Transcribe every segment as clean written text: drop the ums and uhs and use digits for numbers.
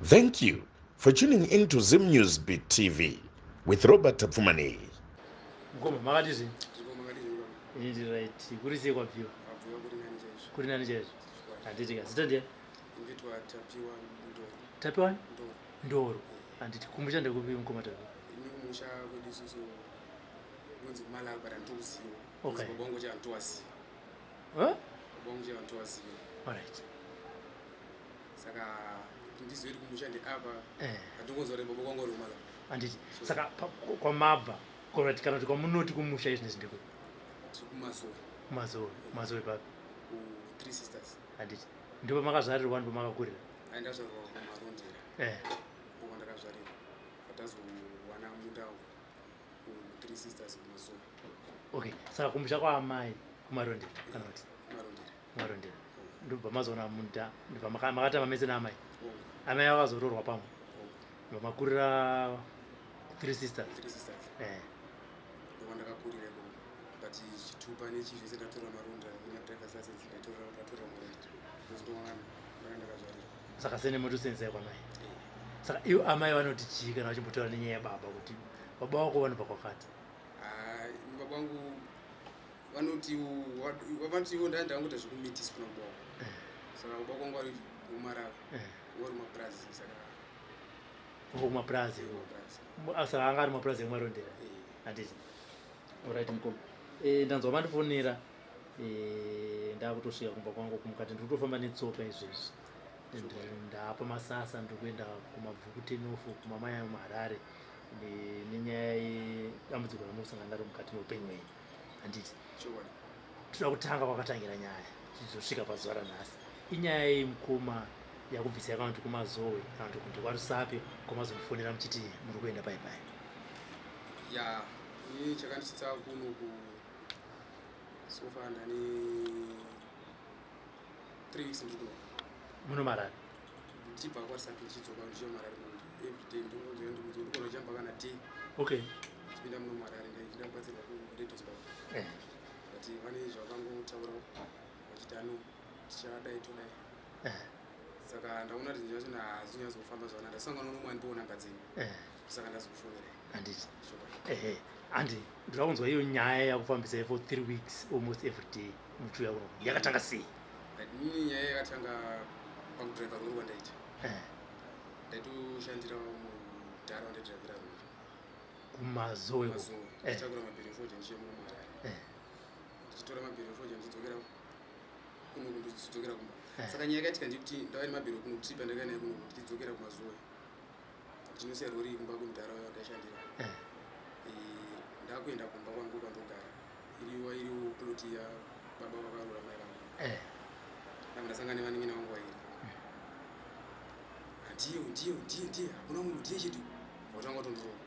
Thank you for tuning in to Zim News Beat TV with Robert Tapfumaneyi. Mukoma makati zvinhu ini ndiri right. Kuri sei kwabviwa? Kuri nani chaizvo? Handiti ka zita ndiye? Tapiwa Ndoro. Tapiwa Ndoro. Handiti kumusha ndekupi mukoma Tapiwa? Ini kumusha kwedu isusu kunonzi kuMalawi, but handitokuziva. Baba vangu chaivo handitovaziva. Huh? Baba vangu chaivo handitovaziva. Alright. Saka kuti ndizive kuti kumusha ndeapa, handingonzwa kuti baba vangu vari kuMalawi. Handiti saka kwamabva kana kuti kwamunoti kumusha izvi ndekupi? Tiri kuMazowe. Kumazowe. Kumazowe papi? Ku Three Sisters. Handiti ndipo makazvarirwa, ndipo makakurira? Ndazvarirwa kuMarondera. Ndiko ndakazvarirwa. Patazowana munda ku Three Sisters kuMazowe. Okay, saka kumusha kwaamai kuMarondera kana kuti? Kumarondera. Kumarondera. Ndobva mazoona munda, ndobva makatama mese naamai. Amai vakazoroorwa pamwe. Ndobva makurira Three Sisters. Three Sisters. Ndiko ndakakurira ikoko. But chitupa nechi zvese ndatora Marondera, kuna driver's license ndatora Marondera. Because ndo ndanga ndakazvarirwa. Saka sene motosenzai kwamai. Saka ivo amai vanoti chii kana vachimbotaura nenyaya yababa, kuti baba vako vanobva kwakati? Ah, baba vangu vanotiwo ndangoita zvekumitiswa nababa vangu. Saka baba vangu vari kuMarawi, vari kumapurazi, saka Kumapurazi. Kumapurazi. Saka anga ari mapurazi emuMarondera. Handiti. Alright mukoma. Ndanzwa mandifonera, ndakutosvika kumba kwangu kumukati, ndiri kutofamba netsoka izvezvi. Ndapa masasa, ndiri kuenda kuMabvuku Turn-off, kumamaya muHarare, nenyaya yedambudziko ramunosangana naro mukati meupenyu hwenyu. Handiti. Chokwadi. Toda kutanga kwakatangira nyaya tichizosvika pazuva ranhasi. Inyaya yemukoma yakubvisai kana kuti kuMazowe kana kuti kunze kwaRusape, kwamazondifonera muchiti muri kuenda pai pai? Ya, ini chakandisvitsa kuno ku so far ndane 3 weeks ndiri kuno. Muno Marari? Ndichibva kwaRusape ndichidzoka ndichiya Marari everyday, ndikona ndichihamba kana day. Ndichipinda muno Marari, ndichida kubatsirwa kuRadio Zimbabwe. But vane zvavangotaura vachiti ano tichadai todai. Saka ndaona kuti zvinhu zvacho hazvinyatsofamba zvakanaka. Ndasangana nomwe andipawo namba dzenyu. Saka ndazokufonerai. Handiti. Chokwadi. Ehe, handi ndinoda kunzwa iyo nyaya yakufambisai for 3 weeks almost every day muchiuya kuno, yakatanga sei? Inini nyaya yakatanga pakudhiraivha rori kwandaita. Ndaitoshandira mudhara wandaidhiraivhira rori. KuMazowe? Mazowe. Ndichitakura mabhero efodya ndichiya muno muHarare. Ndichitora mabhero efodya ndichidzokera kuno, ndichidzokera kumba. Saka nyaya yakaitika ndekuti ndauya nemabhero kuno kutripa, ndakauya naye kuno, ndichidzokera kuMazowe ndinosiya rori kumba kwemudhara wandaishandira. Ndakuenda kumba kwangu kwandogara, iriwa iriwo plot yababa vakaroora mai vangu. Ndanga ndasangana nevanin'ina vangu vairi. Ndiyo, ndiyo, ndiye, ndiye, hakuna munhu, ndiye chete. Vakatanga kutondirova.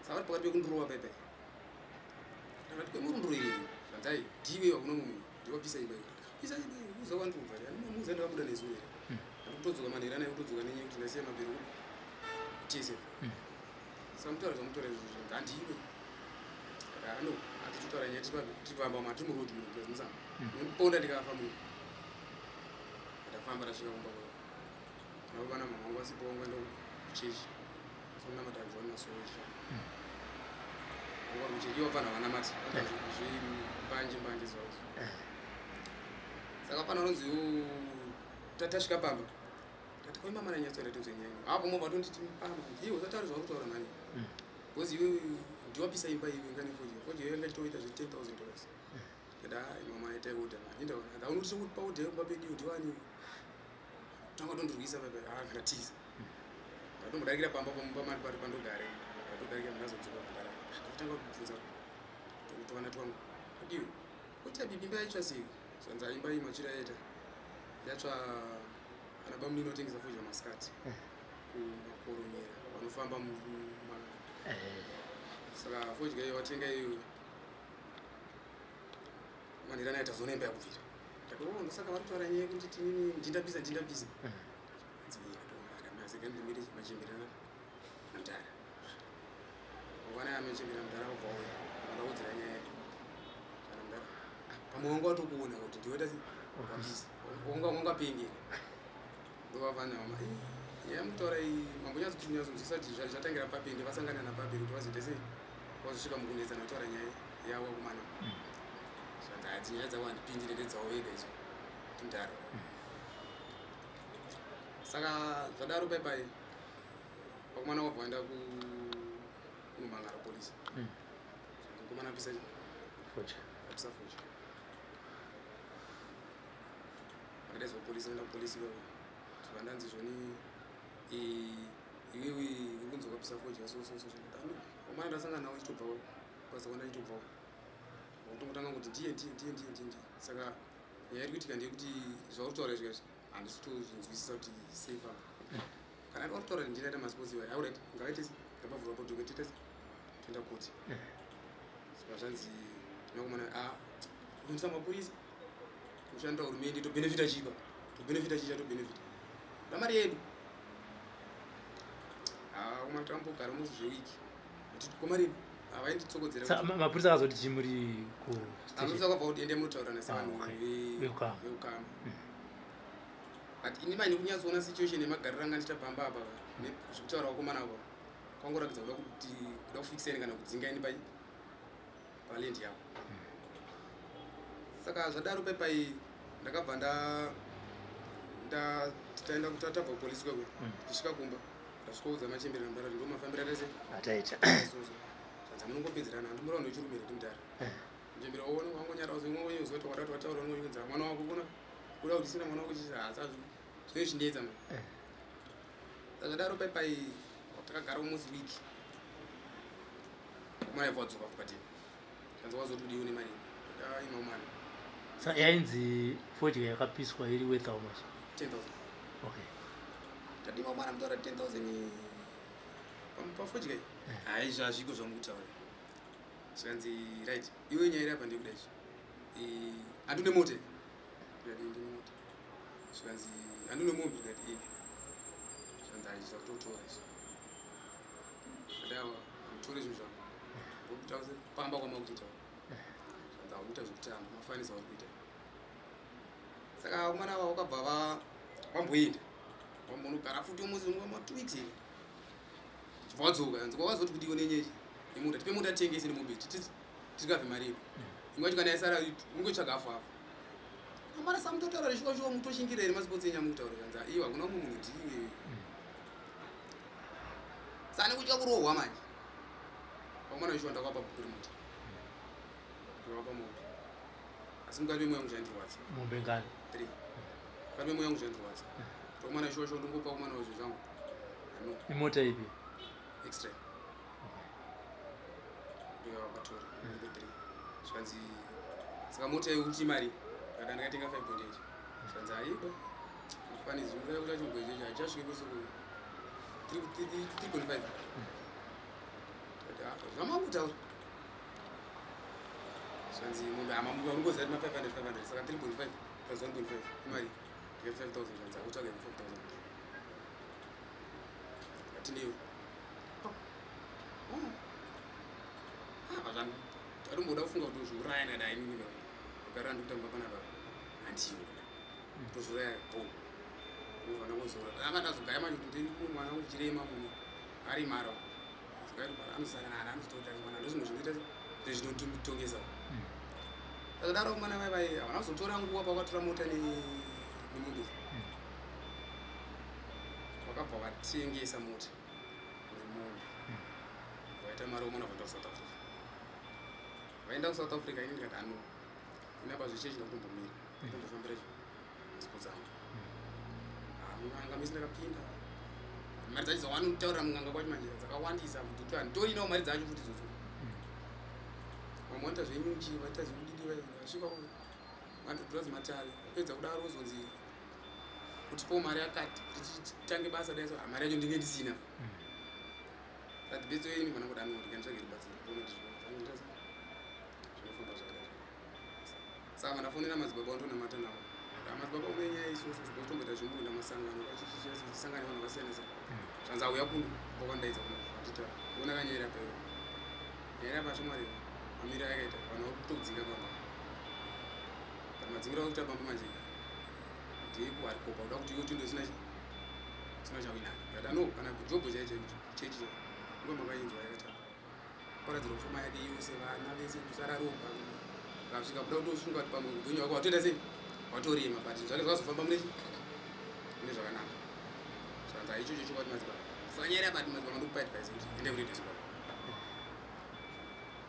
Saka vari pakati pekundirova paipai, ndakati, "Kwemurundiro iri?" Zvanzai, "Ndiwe, hakuna munhu, ndiwapisa imba iyo." Pisa imba iyo, uza kwandiri here? Muza ndakabuda nezuro here? Handikutodzoka manheru anaya, kutodzoka nenyaya yekuti ndasiya mabhero kuTSF. Saka mutaura zvamutaura izvozvo, handiwe ano hatitotaura nyaya tiri pamba, matiri muroad muno musango, ponda ndikafa muno. Ndafamba, ndasvika kumba kwavo, kana baba namama vangu vasipo, vangu vaenda kuchechi, sonamata John Masowe. Vangu vari kuchechi, ivo vanhu havanamati, zvembanje mbanje zvavo. Saka pana unonzi tasvika pamba, tati koi mama nanyatsoratidza nyaya apo, mobva tonditi pama, "Iwe usataura zvauri kutaura mani, because iwe ndiwapisa imba iwe ingane fodya, fodya iyo yanga zve $10,000." Ndati, "Hai mama, itai order mani, indaona ndaunotisa kuti paorder kumba pedu ndiwani." Tanga tondirwisa pepe, ah, ndatiza, ndatombodarikira pamba pamari pari pandogare, ndatodarikira, ndazodzoka mandara, ndakatanga kubvunza tuvana twangu, "Adiwe kuti abibi, imba yaitsva sei?" Zvanzi, "Imba iyi machira yaita yatsva ana bamunini otengesa fodya masikati kumakoronyera vanofamba." Saka fodya iyo watenga iyo manheru anaya, tazoona imba yakubvira. Ndati, "Oh, ndosaka vari kutaura nyaya yekuti tinini ndindapisa, ndindapisa." Machembera namudhara mangwana aya, machembera mudhara wabva uya, akandaudzira nyaya kana mudhara, "Ah, pamwe wanga watokuona kuti ndiweta wapisa, wanga wangapengera." Ndovavanawo nyaya mutaura iyi, mambonyatsonzwisisa kuti zvatangira papi, ende vasangana napapi kuti vazoita sei, vazosvika mukunetsana kutaura nyaya yavo vakomana. Zvanzi hadzi nyaya dzavo handipindire, ndedzavo vega idzo timudhara. Saka zvadaro paipai vakomana vabva vaenda kunomhangara polisi. Mukomana apisa Fodya. Apisa fodya. Vakadaidzwa polisi, vaenda kupolisi ikoko. Vandanzi zvoni, iwewe uri kunzi wakapisa fodya, so so so so. Vakomana ndasangana navo ichitobvawo basa kwanda ichitobvawo, vakutongotanga kuti ndiye ndiye ndiye ndiye ndiye ndiye. Saka nyaya iri kuitika ndeyekuti zvauri kutaura izvi handisi kutozvinzwisisa kuti sei famba. Kana uri kutaura ndiraita masports iwayo, alright, ngavaite se ngapavhurwa podhoke, tiite se toenda koti. Saka zvanzi tinakomana a kuendesa mapurisa, kushandira hurumende, tobenefita chipa, tobenefita chicha, tobenefita da mari yedu. Komana takambogara musi zvewiki komari yedu havainditsokodzera. Saka mapurisa akazoti chii muri ku Amapurisa akabva kuti ende munotaura nesevanhu Veukama. veukama. But ini manje kunyatsoona situation yemagariro anga ndichita pamba apa nezvekutaura vakomana apa kwangoratidza kuda kuti kuda kufikisa ini kana kudzinga ini paland yavo. Saka zvadaro paipai ndakabva nda nda taenda tabva kupolisi kwekwe. Tichisvika kumba ndasvikoudza machembere namudara kuti ndo mafambiro atese Ataita. Isusu zvanzi munongopedzerana, handimura vanhu vechirumire ndimudara. Mchembere waona wangonyara uzongonyoziva kuti wakadati wataura unongonza mwana wako kuna kuda kuti sina mwana wako chichi hasa zvino chinetsa man. Zvadaro paipai takagara almost week. Mwana ibva wadzoka kupatini, zvanzi wazoti udiwe nemari ima mwana. Saka yainzi fodya yakapiswa iri worth how much? 10,000. Tadima mwana mutaura 10,000 pafodya iyi, hai zvazviko zvamukutaura. Zvikanzi right, iwe nyaya iri apa ndeyekuda izvi, handine mota, ndikati ndine mota. Zvikanzi handine mombe, ndikati e. Zvikanzi haiza kutotora izvi, ndati handitore zvinhu zvangu, ndokuita pamba kwamakutoita. Zvikanzi haukuita zvekutamba, mafanisa uri kuita. Saka vakomana ava vakabva vamboenda vambonogara futi musi ma 2 weeks here, chibva wadzoka. Hanzi kwawazoti kudiwe nenyechi nemota, tipe mota titengese nemombe, tirikabve mari yedu. Imwe yacho kana yasara ungotsvaga hafu hafu. Amana samutotaura reshuwa shuwa, mutoshingira here masipotsi enyu amukutaura? Zvanzi iwe hakuna umwe munhu, ndiwe saka nekutya kurohwa manje. Vakomana veshuwa ndakavapa bhuku remota, ndakavapa mombe, asi mukati memwoyo yangu zvaindirwadza. Mombe ngani? Three. Mukati memwoyo yangu zvaindirwadza. Vakomana shuwa shuwa ndongopa kumwana wezvo zvangu ano. Imota ipi? Extra ndovakatora mombe three. Zvikanzi saka mota yekuti mari kana ndakatenga 5.8. Zvikanzi aiba mafanisi mota yekuti achimugwecheche hachasvike kwese ku 3.5. Zvamakutaura zvanzi mombe unongoziva kuti ma500 500, saka 3.5 plus 1.5 imari. Ndikati 5000. Zvanzi akutsvaga 5000 atinewe apa. Atomboda kufunga kuti zviuraya ndadai inini ndagara ndikutamba panapa handiyo tozviuraya bo ndobva ndangozora. Anga ndazogaya manje kuti ndi mwana wangu chirema munhu ari mara anosara nana anozotota mwana ndozvimwe zvinoita zvinotongesa. Zvakadaro mwana vai vai havana kuzotora nguva pavakatora mota nemombe, vakabva vatengesa mota nemombe, vaita mari. Vomwana vaenda kuSouth Africa, vaenda kuSouth Africa. Ini ndikati ano inapa zvechechi ndakutombomira, ndatombofambira masipotsi angu. Mun'anga misi ndakapinda, mari dzacho dzawanotaurira mun'anga kwacho manje dzakawandisa kuti handitorinawo mari dzacho futi idzodzo. Vamwe vanoita zvenyuchi, vaita zvekudidi, vasvika vanotodhura zimatare. Apedza kudaro uzonzi kutipawo mari yakati kuti titange basa. Dai so mari yacho ndinge ndisina sati betso ini vana kuti ano ndikanditsvage rubatsiro ndoona kuti zvangoita sei, zvinofamba zvakadai zvakadai. Saka vandafonera madzibaba vandonamata navo. Madzibaba, une nyaya isusu tomboita zvimbuinda masangano kachisangane vanhu vakasiyana siyana. Zvanzi auya kuno kwakandaidza kuno vatita ona kanyaya apa iwe nyaya apa shamwari mamiriro ayakaita vanhu vari kutodzinga pamba, but madzingiro akuita pamba manje ndeyekuharikopa kuda kuti iwe tindosina. Usina chauinacho. Ndikati no, kana kujobho chaicho chechi chaicho nguva makainzwa yakatanga kuparadzirwa pfuma yake yose, vana vese kusara roga. Akasvika kuda kutosunga kuti pamwe upenyu hwako watoita sei, watorema, but zvake zvakazofamba mune mune zvakanaka. Zvanzi haichocho chokwadi madzibaba. Saka nyaya yabati madzibaba ndokupa advice kuti ende kuRadio Zimbabwe.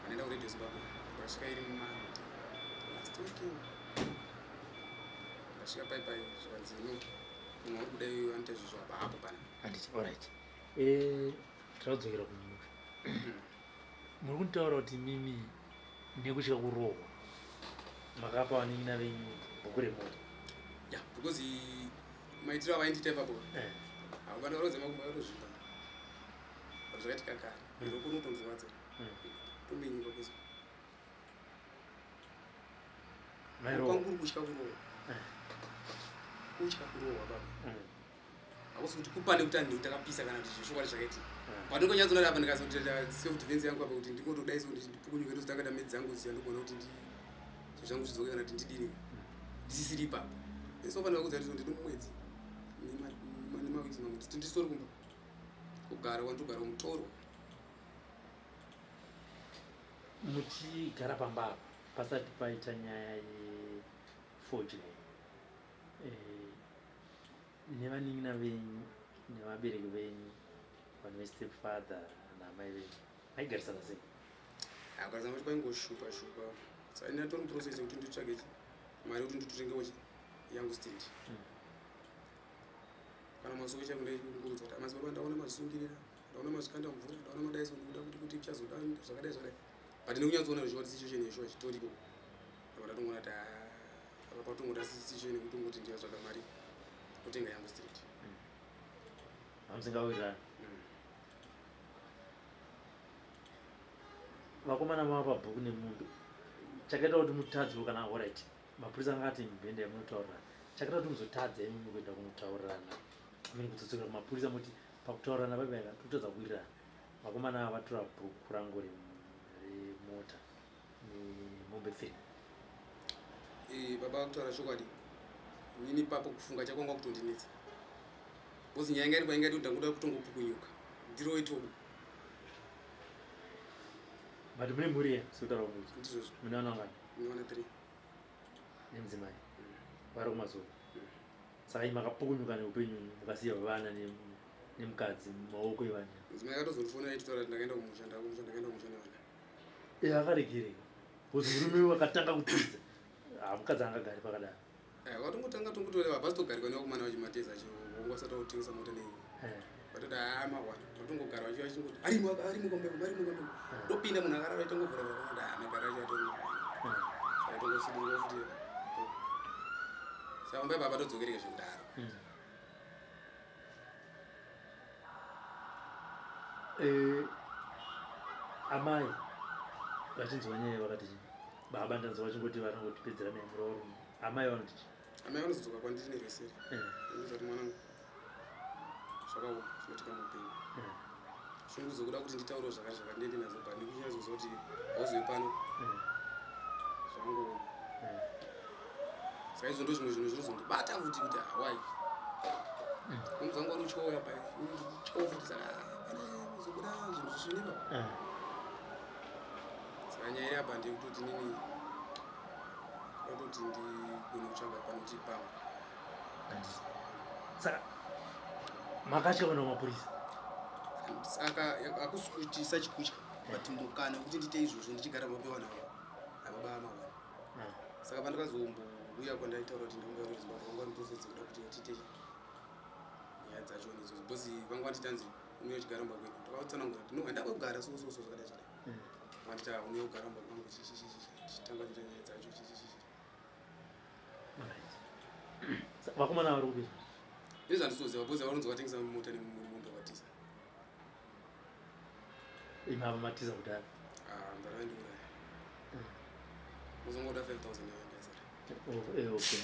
Vanoenda kuRadio Zimbabwe, ndasvika iri muma last weekend. Ndasvika pai pai, zvikanzi no, munhu uri kuda iyoyo anoita izvozvo apa hapo pana. Handiti, alright, tinodzokera kumusha. Muri kunditaura kuti mimi nekutya kurohwa makapa vanin'ina venyu bhuku remota? Ya, because maitiro avaindiita ipapo, haukana varodza makumbo akatozvimba, but zvakaitika kare. Roko unotonzwadza, tomenyuka kwese. Mairohwa? Kwangu kuri kutya kurohwa. Kutya kurohwa, baba. Hakusi kuti kupane kuti anhu takapisa kana kuti zvokwadi zvakaitika. Pandingonyatsonari apa ndikazoti self defense yangu apa kuti ndingotodai so kuti ndipukunyuke, ndozotanga damedzi dzangu dziya, ndogona kuti ndi zvinhu zvangu zvidzoke kana kuti ndidini ndisisiri ipapo. So fanira kuudza kuti ndiri mumwedzi nemaweeks mamwe kuti ndisori kumba kugara kwandogara mutoro. Muchigara pamba apa pasati paita nyaya yefodya, nevanin'ina venyu nevabereki venyu, vanhu vestep father naamai venyu, maigarisana sei? Kugarisana kwacho kwaingoshupa shupa. Saka ndatori muprocess yekuti nditsvage mari yekuti nditotengewo chi yangu stand. Kana mazuva chako ndaikurudzwa kuti madzibaba, ndaona mazvisungirira, ndaona mazvikanda mvura, ndaona madaiso, ndikuda kuti tichazoda zvakadai zvakadai, but ndikunyatsoona zvichiwa situation yeshuwa chitoripo. Apa ndatongoona kuti ah, apa patongoda situation yekutongoti ndikatsvaga mari kutenga yangu street. Hamusingawirirani? Vakomana mava pabhuku nemunhu, chakaita kuti mutadzwe kana, alright, mapurisa anga ati mbenda yamunotaurirana, chakaita kuti muzotadza imimi kuenda kunotaurirana, I mean kudzodzokera kumapurisa, muti pakutaurirana paipaika totadza kuwirirana, vakomana ava vatora bhuku rangu remota nemombe 3? Baba, kutaura chokwadi, inini ipapo kufunga chakwanga kutondinetsa, because nyaya inga iri painga iti ndangoda kutongopukunyuka ndiro itobo. But mune mhuri ye sekutaura kuti Ndizvozvo. Mune vana vangani? Ndinoona 3. Nemudzimai vari kumazuva. Saka imi makapukunyuka neupenyu hwenyu, mukasiya vana nemukadzi mumaoko evana. Mudzimai akatozondifonera achitaura kuti ndakaenda kumusha, ndakumusha, ndakaenda kumusha nevana. Akaregereka because murume wakatanga kutiza, mukadzi angagari pakadaro. Watongotanga tongotorewa hapasi togarikwa nevakomana vachimateza acho, wangu asati akutengesa mota nei. Vatoti haa, mahwana watongogara vachingoti arimo, arimo kwambeko, arimo kwambeko. Topinda, munhu akarara achitongovhura vhura, kuti haa, magara acho atori, saka tongosudurwa futi. Saka mbai baba todzokereka zvekudaro. Amai vachinzwa nyaya vakati chii? Baba ndanzwa vachingoti vanongotipedzera naye murooro. Amai vanoti chii? Amai vanozodzoka kwandiri nerweseri. Ndozati mwanangu, zvakaoma zvinoitika muupenyu. Shungu dzokuda kuti nditaurewo zvakati zvakati ndende nadzo, but ndikunyatsoziva kuti hauzive pano. Zvakangooma. Saka izvo ndo zvimwe zvinhu zvinozondibata futi kuti hawai, umuzangu wari uchouya pai, uchou futi, saka pane kuzobuda zvinhu zvisvinipa. Saka nyaya iri apa ndeyekutoti nini ndatoti ndigone kutsvaga panoti pangu. Handiti. Saka makatya kuenda kumapurisa? Saka hakusi kuti sachikutya, but mukana wekuti ndiite izvozvo ndichigara mapewa navo ababa mawana. Saka pandakazombouya kwandaitaura kuti ndikumbira kuti Zimbabwe, vanga vari process yekuda kuti tiite nyaya dzacho nedzo, because vanga vanditi anzi unouya uchigara mumba kwedu. Ndakavatsanangura kuti no, handida kugara so so so, zvakadai zvakadai. Vanditi ah, unouya kugara mumba kwangu, chichichichi, tichitanga kuita nyaya dzacho, chichichichi. Alright. Vakomana vari kupi izvozvi? Ini zvanditoziva, because varonzi vatengesa mota nemombe, vatisa. Imi ava matiza kudhara. Ah, ndara vaindiuraya. Uzongoda 5000 yayo ndasara. Oh, okay.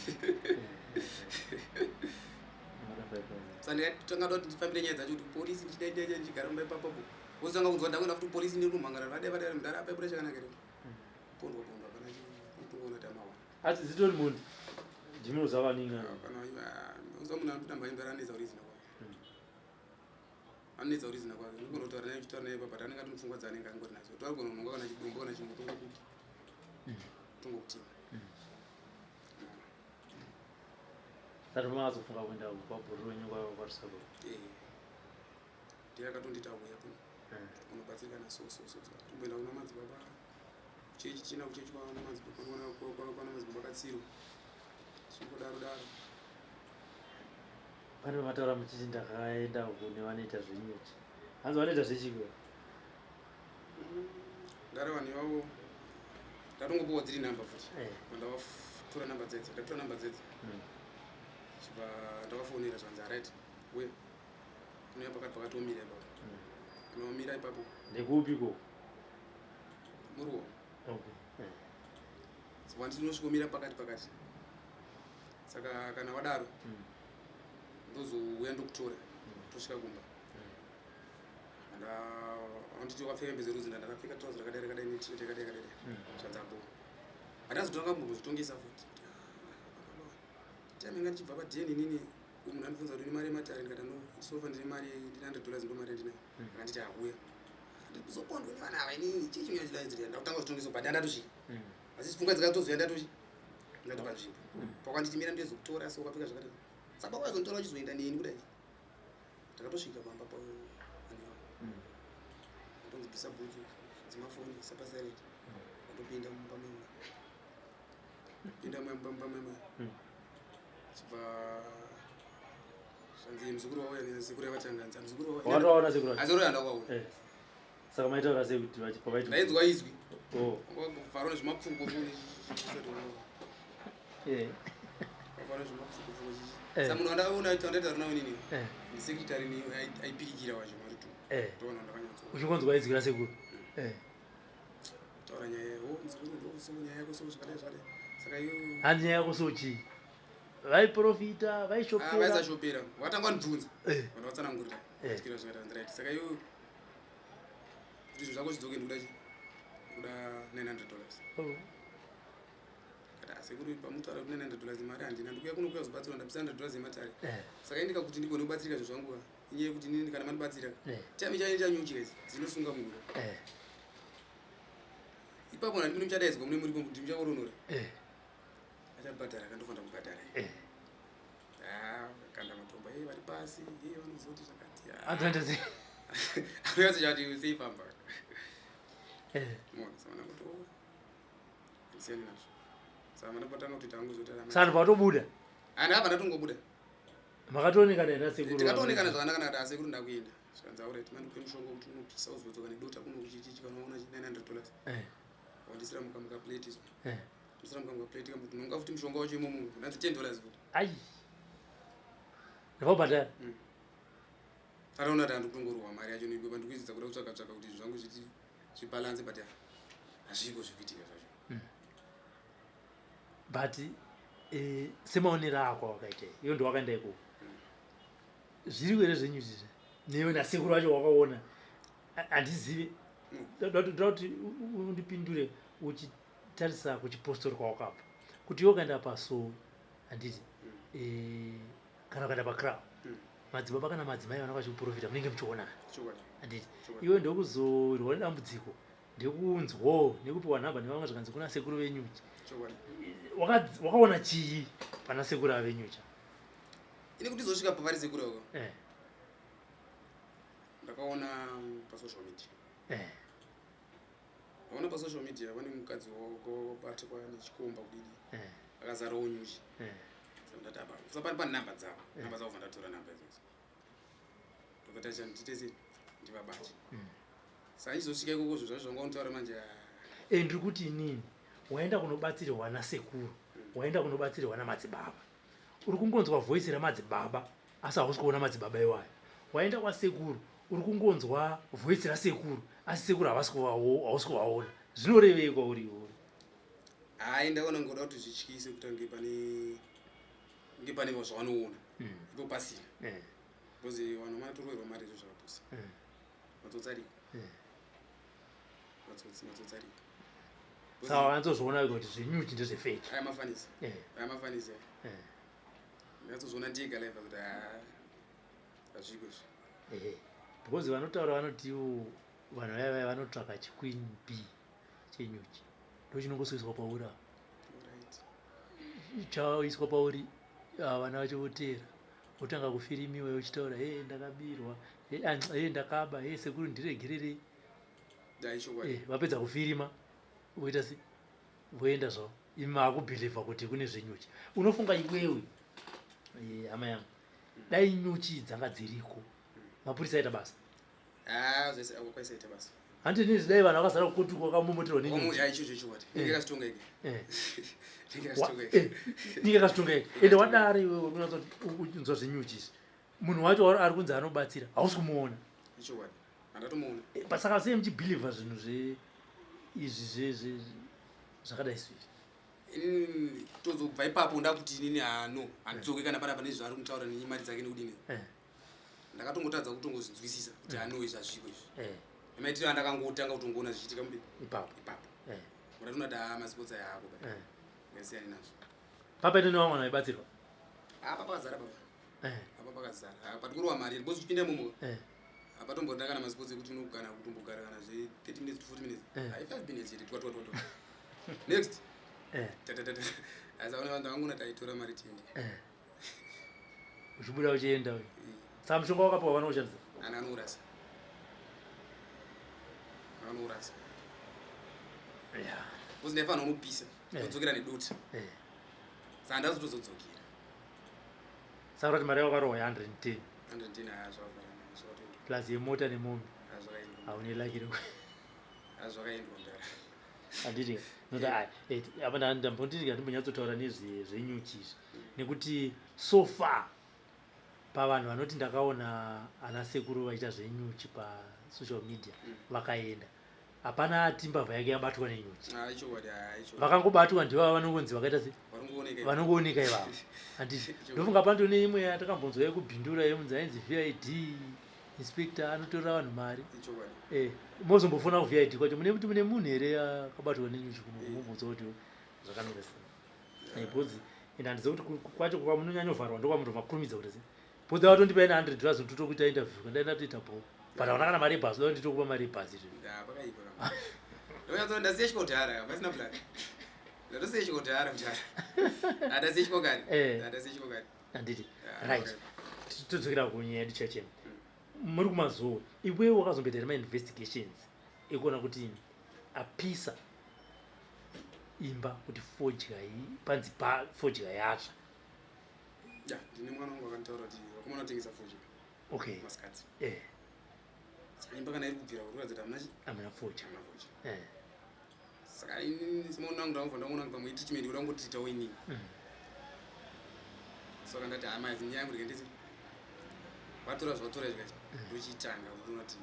Mada 5000. Saka ndikatanga kuti ndifambire nyaya dzacho kuti polisi, ndichidai ndichigara mumba ipapapo, wozotanga kunzwa ndakuenda futi polisi, ndikumhangara vadai vadai, mudhara apa ibuda chakanaka here? Pondwa pondwa, pana kutongoona kuti amawana. Ati dzitori mondi ndinoziva vaninga. Kana uza munhu anotoda mhani, mudhara anetsa kuti izina kwake. Anonetsa kurizina kwake. Unogona kutaura naye, uchitaura naye, but anenge ati mupfungwa dzaanenge angori nadzo. Toarigona kunonga kana chidombo kana chimwe, tongokuti tongokutima. Sati makazofunga kuenda kwabhururu wenyu kwaRusape? Eh, ndiye akatondita uya kuno unobatsirikana. So so so so tomboenda kuna madzibaba kuchechi, china kuchechi kwana madzibaba, kwana madzibaba Katsiro, chingodaro daro. Pane pamataura muchiti ndakaenda kune vanoita zvenyuchi. Hanzi vanoita zvechiko? Ndari vanhu ivavo, ndatongopiwa dziri namba futi. Ndavatora namba dzedze, ndatora namba dzedze, chibva ndavafonera, zvanzi, "Alright, we unouya pakati pakatomira ipapo." Unomira ipapo. Ndekupiko? Muruwa. Okay. Saka ndinosvikomira pakati pakati, saka kana wadaro, ndozouya ndokutora, tosvika kumba. Anditi wakapfeka hembe dzerudzi, ndakapfeka trouser rakadai rakadai netisheti yakadai yakadai. Zvanzi abo handazotanga kumbozvitongesa futi. Time inga ndichibva padheni inini, munhu andibvunza kuti une mari yematare, ndikati no, so far ndine mari, ndine $100, ndo mari yandinayo. Akanditi auya, ndizopondwa nevana ava inini, chii chimwe chidaidzira. Ndakutanga kuzvitongesa, but handatosvika, asi pfungwa dzikatozoya ndatochi ndati panzvimbo pakwanditi mira ndozokutora. So wakapfeka zvakadai, saka wakazonditora uchizoenda neni kudai, takatosvika pamba pavanhu ivavo. Ndonzi bvisa bhutsu, dzimafoni sapasilent. Ndopinda mumba mema, pinda mumba mema, chibva zvanzi muzukuru wauya nesekuru yavatanga, nzi muzukuru wauya. Wakatovaona sekuru vacho? Asi uri handakaona. Saka maitaura sei kuti pavaiti? Ndainzwa izwi. Oh. Vharwa nezvimapfuko. Vharwa nezvimapfuko. Sa munhu wandaona wandaitaura nawo inini, ndisekretary aipirikira wacho mari tu. Ndoona ndakanyatso Uchingonzwa izwi rasekuru. Taura nyaya, o muzukuru, ndo so nyaya yako so zvakadai zvakadai, saka iyo. Handi nyaya yako so chii? Vaiprofita, vaishopera? Vaisashopera, watanga wandibvunza. Vanhu vatsanangurira. Tyira zvakadai, right, saka iyo kuti zvinhu zvako zvidzoke, ndikuda chi ndikuda $900. Kati asekuru, pamutaura kuti $900, mari handina, ndikuya kuno kuya kuzobatsirwa, ndabvisa $100 yematare. Saka indika kuti ndigone kubatsirika zvinhu zvangu, inyaya yekuti inini kana mandibatsira, chame chaita nyuchi idzi dzinosunga munhu. Ipapo nandimune muchadaidzwa, mune muripo kuti muchaoronora. Achabhadhara kandofanira kubhadhara. Ah, kanda matombo e vari pasi e vanozoti zvakati. Atoenda sei? Anoyatsochati seifamba. Mona saka ndangoti o ndisiyani nazvo, saka mandapatanga kuti tangu zotara. Saka patobuda? Handabva ndatongobuda. Makatoonekana here nasekuru? Tikatoonekana zvakanaka, nakati asekuru, ndakuenda. Zvikanzi alright, mandipe mushonga kuti unopisa, uzodzoka nedota kuno kuchichichi, kana waona $900. Wandisira mukamuka plate izvo. Ndisira mukamuka plate, kamuti nonga futi mushonga wacho imomo, ndanzi $10 futi. Ai, ndakabhadhara? Ataona kuti handikutongorohwa mari yacho neipo pandikuidzidza kuda kutsvaka tsvaka kuti zvinhu zvangu zviti zvibalance, but hazviko zvikuitika zvacho. But semaonero ako awakaita, iyo ndowakaenda ikoko, zviri here zvenyuchi izvi? Newe nasekuru vacho wakaona, handizivi. Ndoda kuti undipindure uchitarisa kuchipostori kwawakabva, kuti iwe ukaenda pasowe, handiti, kana ukaenda paCrown, madzibaba kana madzimai vanenge vachikuprofita, munenge muchionana. Chokwadi. Handiti? Chokwadi. Iwe ndokuzorwa nedambudziko, ndekunzwawo nekupiwa nhamba nevamwe, zvikanzi kuna sekuru venyuchi. Chokwadi. Wakaona chii pana sekuru ava venyuchi? Ini kuti izosvika pavari sekuru ako, ndakaona pasocial media. Ndaona pasocial media vane mukadzi wabatwa nechikomba kudidi, akazarawo nyuchi. Saka ndati apa saka pane namba dzavo, namba dzavo, bva ndatora namba idzodzo, ndokati acha nditese ndivabate. Saka ndizosvika ikoko, zvinhu zvacho zvanga unotaura manje, ah. Ndiri kuti inini waenda kunobatsirwa nasekuru, waenda kunobatsirwa namadzibaba, uri kungonzwa voice ramadzibaba asi hausi kuona madzibaba iwayo. Waenda kwasekuru, uri kungonzwa voice rasekuru asi sekuru hausi kuvaona. Zvinorevei kwauri iwewe? Hai, ndaona ngoda kuti zvityise kuti ange pane nge pane zvavanoona ipo pasina, because vanhu vanatoroverwa mari izvo zvakapusa. Matsotsi ariko. Matsotsi, matsotsi ariko. Saka vanatozviona kuti zvenyuchi ndezvefake? Aya mafanisi. Aya mafanisi aya. Ndakatozviona ndega live kuti haa, hazviko izvi. Because vanotaura vanoti ivo vanhu vaya vaya vanotsvaka chiqueen b chenyuchi, ndochinongosoiswa pauri apa. Chaiswa pauri, vana vacho voteera, votanga kufirimiwa uchitaura, "He, ndakabirwa, he, ndakaba, he, sekuru ndiregererei." Vapedza kufirima voita se voenda zvavo. Imi maakubhilivha kuti kune zvenyuchi. Unofunga iwewe, hama yangu, dai nyuchi dzanga dziriko, mapurisa aita basa? Ah, zvese ako kwaisaita basa. Handiti nizvi dai vanhu vakazara kukoti kwakamomoterwa nenyuchi. Ya, icho chokwadi. Inge kasitonga ike. Inge kasitonga ike. Inge kasitonga ike. Ende wadare iwewe unonzwa zvenyuchi izvi, munhu wacho ari kunzi anobatsira hausi kumuona. Ichokwadi, handatomuona. Saka sei muchibhilivha zvinhu zve izvi zvakadai suizvi? Inini tozobva ipapo ndakuti inini hano handidzoke kana panapa nezvaari kutaura nemari dzake nekudini. Ndakatongotadza kutongozvinzwisisa kuti hano izvi hazviko izvi. Nemaitiro andakangotanga kutongoona zvichiitika mbe ipapo. Ipapo unatoona kuti haa, masipotsi aya hako ba, ngasiyane nazvo. Papaito nevamwe vanhu vaibatsirwa? Apa pakazara baba. Apa pakazara. Patikurova mari because uchipinda imomo hapatomborina kana masipotsi ekuti unogana kutombogara kana zve 30 minutes to 40 minutes. Hai, 5 minutes chete, twa twa twa twa, next. Tatatata, asi aona vanhu vangona taitora mari tiende. Uchibuda uchienda uyu. Saka mushonga wakapiwa vanoushandisa? Ana anourasa, anourasa. Because ndaifanira unopisa, todzokera nedota. Saka ndazotozodzokera. Saka kuti mari yawakarohwa ya110? 110, haya, zvakavharana, zvakatoendwa. Plus yemota nemombe. Haya, zvakaendwa. Haune laki. Haya, zvakaendwa mudara. Handiti noti apa ndambonditi ndimbonyatsotaura nezvenyuchi izvi, nekuti so far pavanhu vanoti ndakaona ana sekuru vachiita zvenyuchi pasocial media vakaenda, hapana ati mbavha yake yabatwa nenyuchi. Ah, ichokwadi, haya, ichokwadi. Vakangobatwa ndivava vanongonzi vakaita se Vari vanongooneka ivavo, handiti? Ndofunga pando neimwe yatakambonzwa yekubhindura yemunzi ainzi VID inspector anotorera vanhu mari. Ichokwadi. Mozombofona kuVID kwacho mune kuti mune munhu here akabatwa nenyuchi kuno, mubvunza kuti zvakanaka sei, because ende handizivi kuti kwacho kwamunonyanyovharwa ndokwamundomakurumidza kuti sei, because vatondipa ine $100 ndotokuita interview kandai ndatoita bho, but hauna kana mari yebhasi, da nditokupa mari yebhasi izvo. Ya, pakaipa kama. Ndonyatso ndasiya chikotara pasina plan. Ndatosiya chikotara mudara. Handasiya chikokari. Handasiya chikokari. Handiti? Yeah, Right. Okay. Todzokera kunyaya yedu chachena. Muri kumazowe, iwewe wakazomboita here mainvestigations ekuona kuti apisa imba kuti fodya panzi pa fodya yatsva? Ya, ndine mwana wangu akanditaura kuti vakomana vatengesa fodya masikati. Saka imba kana iri kubvira kuratidza kuti hamuna Hamuna fodya. Hamuna fodya. Saka inini semaona angu ndangobva ndaona kuti pamwe treatment kuda kungotiritawo inini. Saka ndati hama idzi nyaya yangu ndikanditi vatora zvavatora izvi kachi ndochitanga kutoona kuti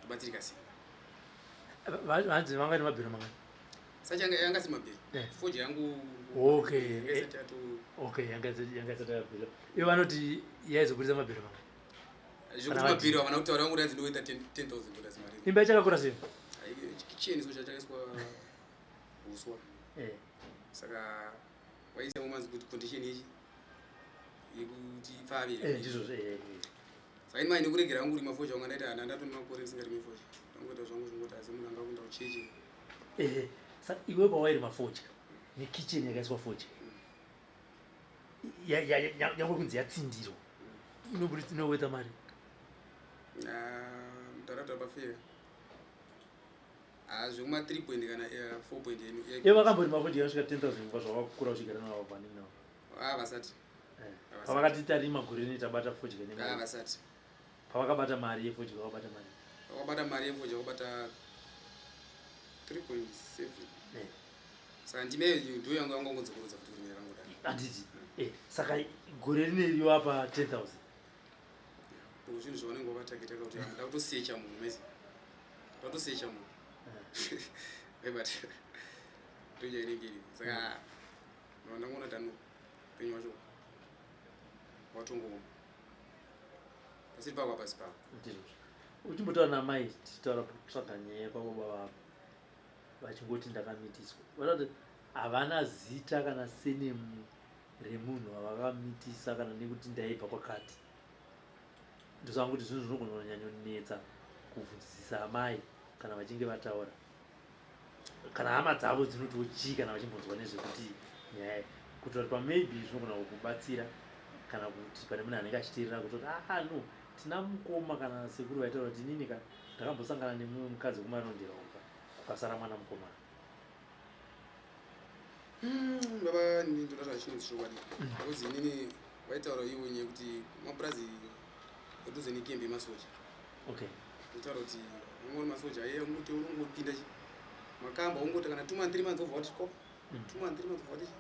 tobatsirika sei. Hanzi vanga nemabhero mangani? Saka yanga isiri mabhero. Fodya yangu yanga isati yato. Okay, yanga isati yabhero. Ivo vanoti yaizobudisa mabhero mangani? Zvekuti mabhero havana kutaura, vangu ranzi ndoita $10,000 mari. Imba ichakakura sei? Chikicheni so chakaiswa uswa. Saka waisa manzi kuti condition ichi yekuti ipfave. Ndizvo. Saka ini mai nekuregera hangu kurima fodya wanga ndaita hana ndatoni makore ndisingarimi fodya, ndangoita zvangu zvingoti asi munhu anga kuenda kuchechi. Saka iwe pawairima fodya nekicheni yakaiswa fodya, nyangwe kunzi yatsindirwa, inobudisa, inoweta mari? Mutaratara pafeya zvekuma 3 point kana 4 point. Ivo vakamborima fodya yanosvika 10,000 kubva zvawakakura uchigara navo panini navo? Ah, vasati. Pavakati tarima gore rine tabata fodya nemari? Vasati. Pavakabata mari yefodya vakabata mari? Vakabata mari yefodya vakabata 3.7. Saka ndime ndo yanga yangongodzokorodza kuti kurima yakangodaro. Handiti? Saka gore rine riwapa 10,000? Zvinhu zvavanenge vakataketa kuti nda kutosecha munhu mese, ndatosecha munhu, but ndonya inenge iri. Saka ndangoona tano upenyu wacho watongooma pasiri pako hapasi pako. Ndizvo. Uchimbotaura namai tichitaura kutsvaga nyaya kwababa vavo, vachingoti ndakamitiswa, vanoti havana zita kana surname remunhu wavakamitisa kana nekuti ndaibva kwakati. Ndosanga kuti zvinhu zvinogona kunyanyonetsa kubvunzisisa amai kana vachinge vataura, kana hama dzavo dzinotiwo chii kana vachimbonzwa nezvekuti nyaya, kuitira kuti pamaybe zvinogona kukubatsira, kana kuti pane munhu anenge achiteerera kutoti, "Ah no, tina mukoma kana sekuru vaitaura kuti inini ka ndakambosangana nemumwe mukadzi wekuMarondera uka, kukasara mwana mukomana." Baba, ndoda zvachinonzi chokwadi, because inini vaitaura ivo nyaya yekuti mapurazi edhuze nekembi yemasoja. Itaura kuti ungori masoja aiya ungoti unongopinda chi makamba, ungoti kana 2 months, 3 months, obva wati ko 2 months, 3 months, obva wati chi.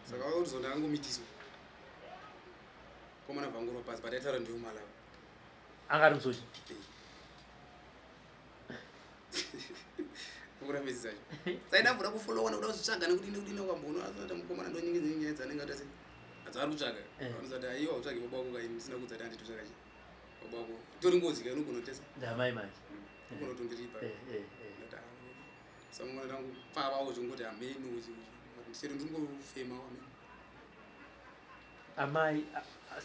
Saka vakuti ndangomitiswa komana vhanguro pasi, but aitaura ndiwo Malawi. Anga ari musoja? Kurambidza chacho saida kufolowa nekuda kuzvitsvaga nekudini nekudini, ukamboona asati mukomana, ndonyingi nyaya dzanenge ata sei adzavari kutsvaga. Vanozati, "Aiwa, utsvage baba wako kai." Ndisina kudza kuti handitotsvaka chi baba wako, itori ngozi kai, unogona kutesa. Ndamai manje. Unogona kutondiripa. Samwana ndangupfavawo zvongoti hameno, chero ndingofema hameno. Amai,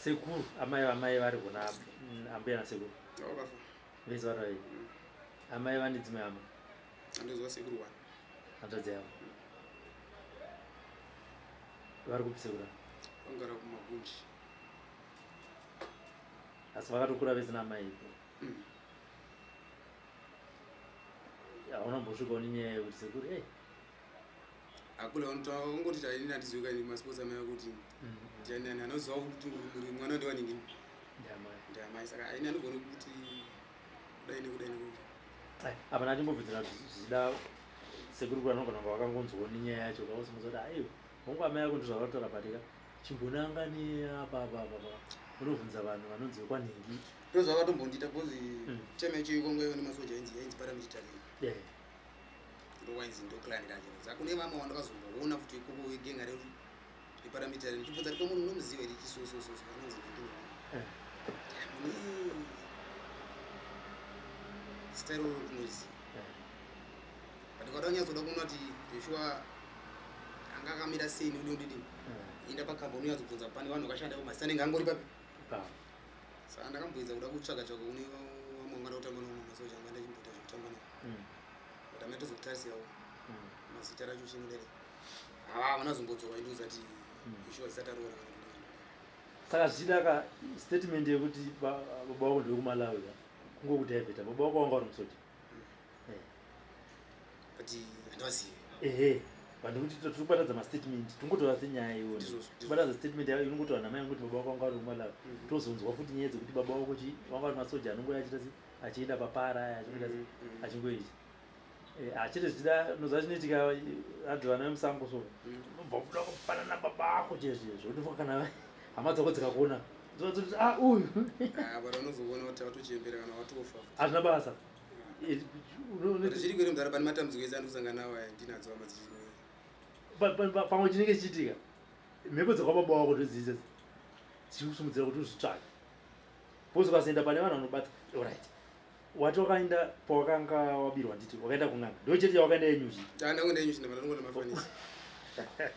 sekuru, amai, amai vari kuna ambuya nasekuru? Vakafa. Vese vari vaviri? Amai vane dzimwe hama? Andozwa sekuru one. Hanzvadzi yavo vari kupi, sekuru ava? Vangara kumagunji. Asi vakatokura vese naamai ipo? Mm. Hauna kumbosvikawo nenyaya yekuti sekuru ei? Akule ungoti taini handizivi kaini masports amai akuti ndiani anoziva kuti muri mwana ndewaningini. Ndiamai. Ndiamai, saka aini anogona kuti kudai nekudai nekudai. Ai, apa ndatimbobvunzira kuti zvichida sekuru kuri anogona kunge vakangonzwawo nenyaya yacho, kausumudza kuti aiwa, hongu, amai ako ndozvavatotaura, patika chimbonanga neapa apa apa apa, unobvunza vanhu vanonzi vekwanhingi. Ndo zvakatombondiita because time yacho ikongo ivo nemasoja yainzi paramilitary. Ndo wainzi ndo clan racho. Saka kune vamwe vandakazomboona futi ikoko wegenga reparamilitary, ndichibvunza kuti munhu unomuziva here chisosososo anonzi nhingi? Mune zita iroro ndinoziva. But ukada kunyatsoda kuona kuti Joshua anga akamira sei nekudi kudidi, enda pakamba unonyatsobvunza, pane vanhu vakashanda ivo, mazita anenge angori papi. Ipapo. Saka ndakamboedza kuda kutsvaga tsvaga kune vamwe vangada kutamba navo masoja, anga ndachimboita zvekutamba navo, but amai tozokutarisirawo mazita racho chinodere, hava havana zombodzoka indiudza kuti Joshua zita tariona kana kuti. Saka zvichida ka statement yekuti baba vako ndevekuMalawi ka kungokudhaivheta, baba vako vanga vari musoja? But handivazivi. Ehe, vanhu kuti tiri kubatadza mastatement, tingotora senyaya iwona. Ndizvozvo, ndizvozvo. Kubatadza statement yayo inongotaura namai kuti baba vako vanga vari kuMalawi. Tozonzwa futi nyaya dzekuti baba vako chi vanga vari masoja anongoya achiita se achienda papara aya, achingoita se achingoita. Achete zvichida unoziva chinoitika, hanzi vana vemusango so unobva kuda kufanana baba ako chezvo zvokuti kana hama dzako dzikakuona dzoti, "Ah, uyu." Ah, but unozoona kuti watochembera kana watofa. Hazvina basa. But zviri kwere mudhara, pane matambudziko ese andikusangana nawo aya, ndinadzo hama dzichino. Pamwe chinenge chichiitika, mhepo dzekwababa wako ndodziita dzichikusumudzira kuti uzvitsvake, because ukazoenda pane vanhu vanobatsa. Alright, wati wakaenda pawakanga wabirwa, nditi wakaenda kun'anga, ndo chete yawakaenda yenyuchi? Ndangoenda yenyuchi, ndabva ndatongona mafanisi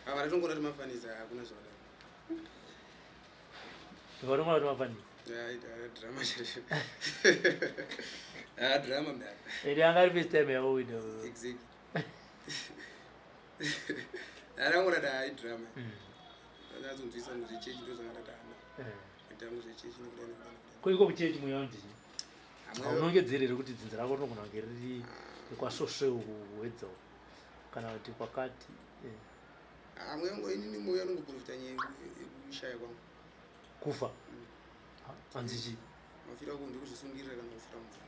ava, ndatongona kuti mafanisi, hakuna zvakadaro. Vatongoona kuti mafanisi? Drama chaizvo, ah, drama mudhara. Ende anga ari first time yavo kuita? Exactly, ndangona da hai drama, ndanyatsonzwisa ngo zvechechi, ndo zvanga ndati hana ita ngo zvechechi nekudai nekudai nekudai. Ko iko kuchechi mweya wandini? Hamwe- Haunongedzeri here kuti dzinza rako rinogona kunge riri kwasvosve uku kuwedza uku, kana kuti kwakati? Ah, mweya wangu inini, mweya unongoprofita nyaya yekushaya kwangu. Kufa hanzi chii? Mafiro ako ndekuzvisungirira kana kufira mumvura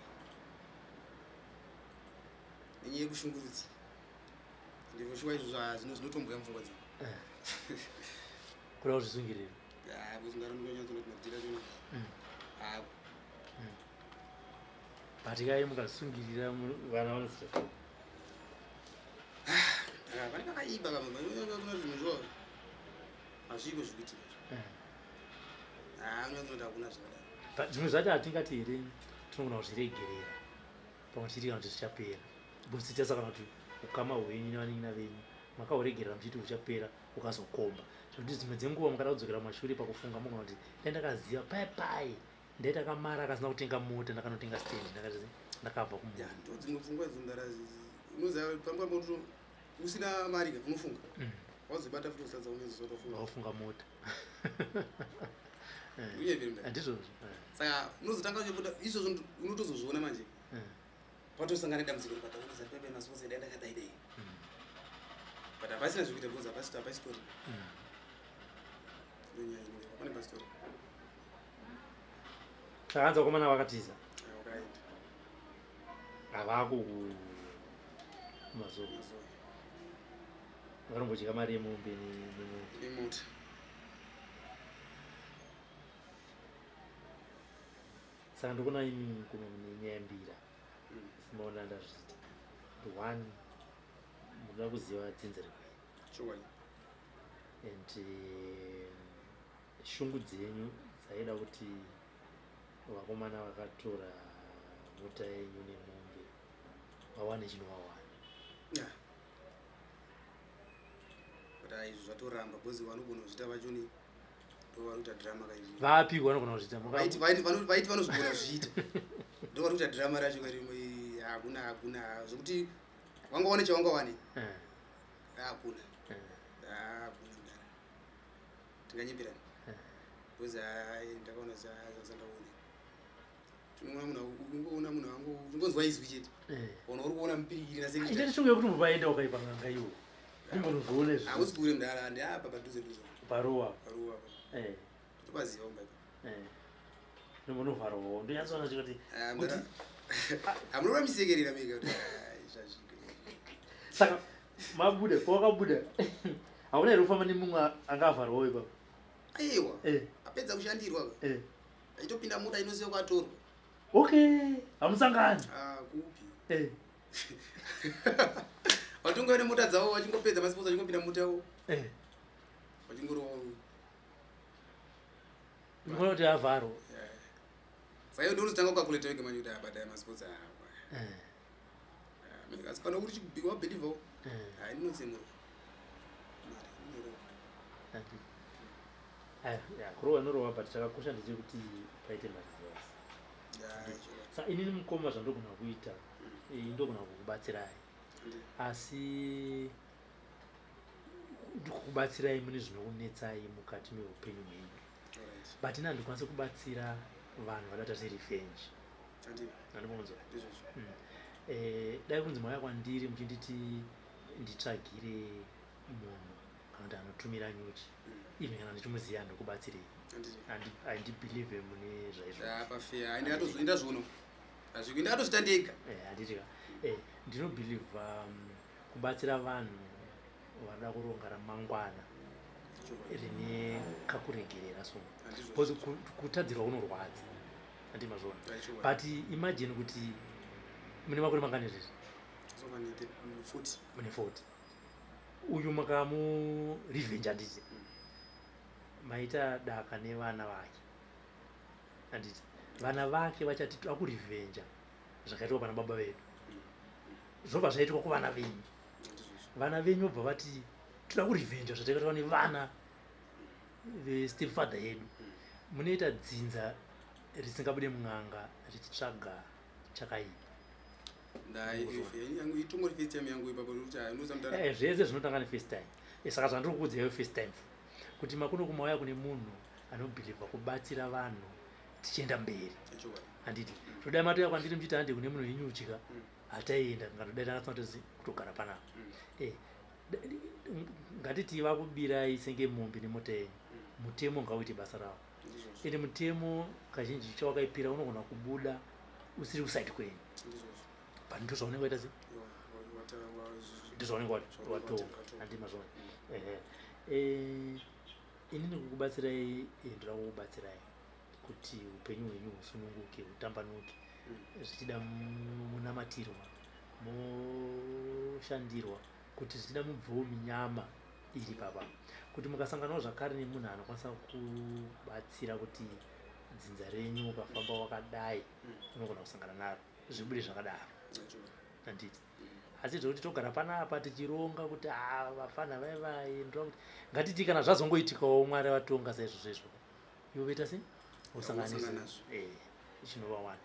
nenyaya yekushungurudzika, ndivoshuwa izvo zvinotomboya mupfungwa dzangu. Kuda kuzvisungirira? Ah, because ndaranonyatsoona madhira chona ako. But kai mukazvisungirira vana vanozita? Pane pakaipa kamwe zvinhu zvo hazviko zvikuitika. Ah, unyatsonoti hakuna zvakadaro. But zvimwe zvacho hatingati here tinogona kuzviregerera pamwe tichiti kana kuti zvichapera, because tichasa kana kuti ukama hwenyu nevanin'ina venyu makahuregerera muchiti huchapera, ukazokomba, zvekuti dzimwe dzenguva mukada kudzokera mumashure pakufunga mugona kuti dai ndakaziva pai pai. Ndaita kamari akasina kutenga mota, ndakanotenga stand, ndakati ndakabva kumota. Ya, ndo dzimwe pfungwa idzo mdara, unoziva pamba pakuti usina mari ka unofunga. Wazobata futi usadza unozotofunga. Wafunga mota. Unyeveri mdara. Handizvozvo. Saka unozotanga uchibuda izvozvo unotozozviona manje. Patosangana nedambudziko ripata unoziva pepe masiposa dai ndakadai dai. But hapasina zvekuita because hapasi hapasitori. Ndonyaya inenge hapana pasitori. Saka hanzi vakomana vakatiza. Wakaenda. Havako kumazuva. Mazuva. Vanombodya mari yemombe nemota. Nemota. Saka ndikuona imi kuno mune nyaya mbira. Simaona ndazviita. The one munoda kuziva dzinza rekwenyu. Chokwadi. And shungu dzenyu dzaida kuti vakomana vakatora mota yenyu nemombe vawane chinovawana. Yeah. But ah, izvo zvatoramba because vanogona kuzviita vachoni ndo vari kuita drama kaizvi. Vapi vanogona kuzviita? Vaiti vanozvigona kuzviita. Ndo vari kuita drama racho kari hakuna hakuna zvekuti wangawane chawangawane. Hakuna. Hakuna mdara. Tinganyepirana. Because hai ndakaona zvasandaone. Tinoona munhu ungoona munhu wangu ungonzwa izwi chete. Ona uri kuona mupirikiri Ita nasekretary. shungu yekuti muvaenda wakaipa n'anga iwo. Ndimbonozoona izvi. Hakusi kure mdara ndi apa padhuze dhuze. Paruwa. Paruwa apa. Topaziva kumba ipapo. Ndimbonovharwawo. Ndonyatsoona chikuti Ah, mdara. Hamunoda misekerera mega kuti ah, zvazviko. Saka mabuda pawakabuda hauna here kufamba nemumwe anga avharwawo ipapo? Aiwa. Apedza kushandirwa. Achitopinda mota inosiya kwatorwa. Okay, hamusangani. Ah, kupi? Vatonga vane mota dzavo vachingopedza masiposa vachingopinda mota yavo. Vachingorowa. Ndikuona kuti avharwa. Saka iwe ndonozotanga kukakuleta wega manje kuti abata masiposa aya. Asi kana uri wabhilivhawo. Hai ndinotsemurwa. Mari inorowa. Kurowa inorowa, but chakakosha ndechekuti paite maresults. Saka inini mukoma zvandogona kuita, ndogona kukubatsirai. Asi ndikukubatsirai mune zvinokunetsai mukati meupenyu hwenyu. But ini handikwanisi kubatsira vanhu vanoita serevenge. Handibonzo. Dai kunzi mauya kwandiri muchinditi nditsvagire munhu kana kuti anotumira nyuchi. Even kana ndichimuziva handikubatsirei. Handibelieve mune zvaizvozvo. Pafeya ndazviona. Hazviko ndakatozviita ndega. Handiti ka. Ndinobelieve kubatsira vanhu vanoda kuronga ramangwana rine kakuregerera so. Because kutadzirwa kunorwadza. Handiti mazviona. But imagine kuti mune makore mangani izvezvi? Mune 40. Uyu makamu revenge handiti. Maita daka nevana vake. Handiti. Vana vake vachati takurevenja zvakaitwa pana baba vedu. Zvobva zvaitwa kuvana venyu. Vana venyu vobva vati toda kurevenja zvatakaitwa nevana vestepfather yedu. Munoita dzinza risingabude mun'anga richitsvaga chakaipa. Itongori first time yangu ipapo kuti unoza mudara. Zvese zvinotanga nefirst time. Saka zvandiri kukuudzai first time kuti makuno kumauya kune munhu anobhilivha kubatsira vanhu tichienda mberi. Handiti zvodai matouya kwandiri muchiti hande kune munhu wenyuchi ka, hataienda ngatodai takasina kutozi kutogara panapa. Ngatiti vakubirai senge mombe nemota yenyu, mutemo ngauite basa rawo. Ende mutemo kazhinji chawakaipira unogona kubuda usiri kusaidi kwenyu. But ndizvo zvaunenge waita sei? Ndizvo zvaunenge watonga. Handiti mazviona. Inini kukubatsirai, ndoda kukubatsirai kuti upenyu hwenyu husununguke, hutambanuke. Zvichida munamatirwa, moshandirwa kuti zvichida mubvewo minyama iri papa. Kuti mukasanganawo zvakare nemunhu anokwanisa kubatsira kuti dzinza renyu ukafamba wakadai, unogona kusangana naro zvibude zvakadaro. Handiti. Asi zvekuti togara panapa tichironga kuti vafana vai vai ndoda kuti ngatiti kana zvazongoitikawo Mwari vatonga saizvozvo izvo. Iwe voita sei? Wosanganisa. Nazvo. Chinova one.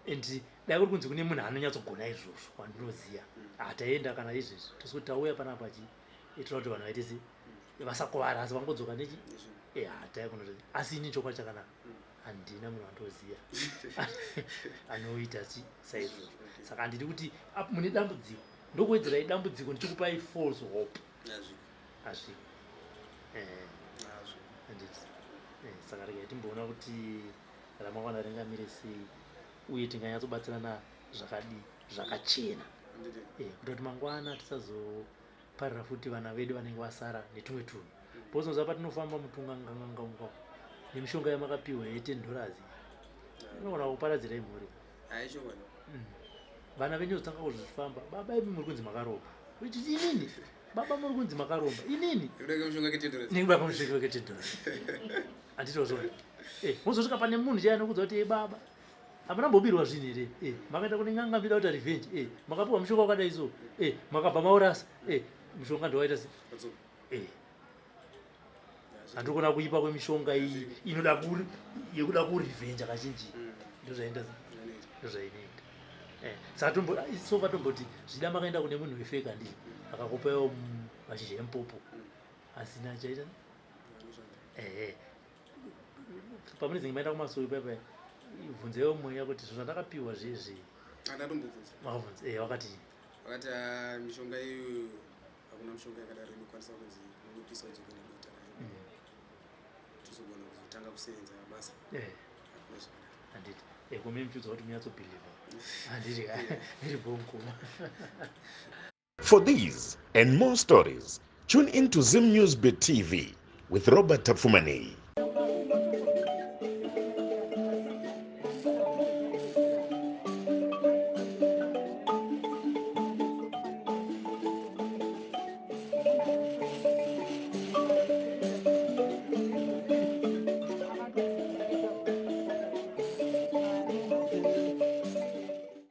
And dai kuri kunzi kune munhu anonyatsogona izvozvo wandinoziva, hataenda kana izvezvi tosikuti tauya panapa chi toda kuti vanhu vaite se vasakuvara, asi vangodzoka nechi. Nezvinhu. Hatai kunoti, asi ini chokwadi chakanaka, handina munhu wandoziva anoita chi saizvozvo. Saka handidi kuti mune dambudziko ndokuwedzerai dambudziko ndichikupai false hope. Hazviko. Hazviko. Hazviko. Handiti? Saka regai timboona kuti ramangwana ringamire sei uye tinganyatsobatsirana zvakadii zvakachena. Handiti. Kuita kuti mangwana tisazoparira futi vana vedu vanenge vasara netumwe tunhu, because unoziva patinofamba mutunganganganga nemishonga yamakapiwa ye$10 inogona kuparadzirai mhuri. Haichokwadi. Vana venyu zotanga kuzvifamba, "Baba, imi muri kunzi makaromba." Uchiti, "Inini? Baba, muri kunzi makaromba inini?" Nekuda kwemushonga ke$10. Nekuda kwemushonga ke$10, handitozvona. Muzosvika pane munhu chaiye anokuudza kuti, "Baba, hamuna mbobirwa zvinhu here? Makaenda kune n'anga muchida kuita revenge. Makapiwa mushonga wakadai so. Makabva maurasa. Mushonga ndowaita se." Wadzoka. Handiri kuona kuipa kwemishonga iyi inoda yekuda kurevenja kazhinji. Ndozvaenda. Zvinoita. Ndozvainoita. Saka so far tomboti zvida makaenda kune munhu wefake, handii, akakupaiwo mashizha emupopo asina chaita. Anoshanda. Ehe, pamunenge maenda kumasowe paipai, bvunzaiwo mweya kuti zvinhu zvandakapiwa zvezvi. Andatombobvunza. Makabvunza? Wakati? Vakati, "Ah, mishonga iyoyo, hakuna mishonga yakadaro inokwanisa kunzi unopisa udzoke nedota racho, tozogona kuzotanga kusevenza basa. Hakuna zvakadaro." Handiti kome muchiudza kuti munyatsobhilivha, handiti? Iri bhonkuma. For these and more stories, tune in to Zim News Bit TV with Robert Tafumani.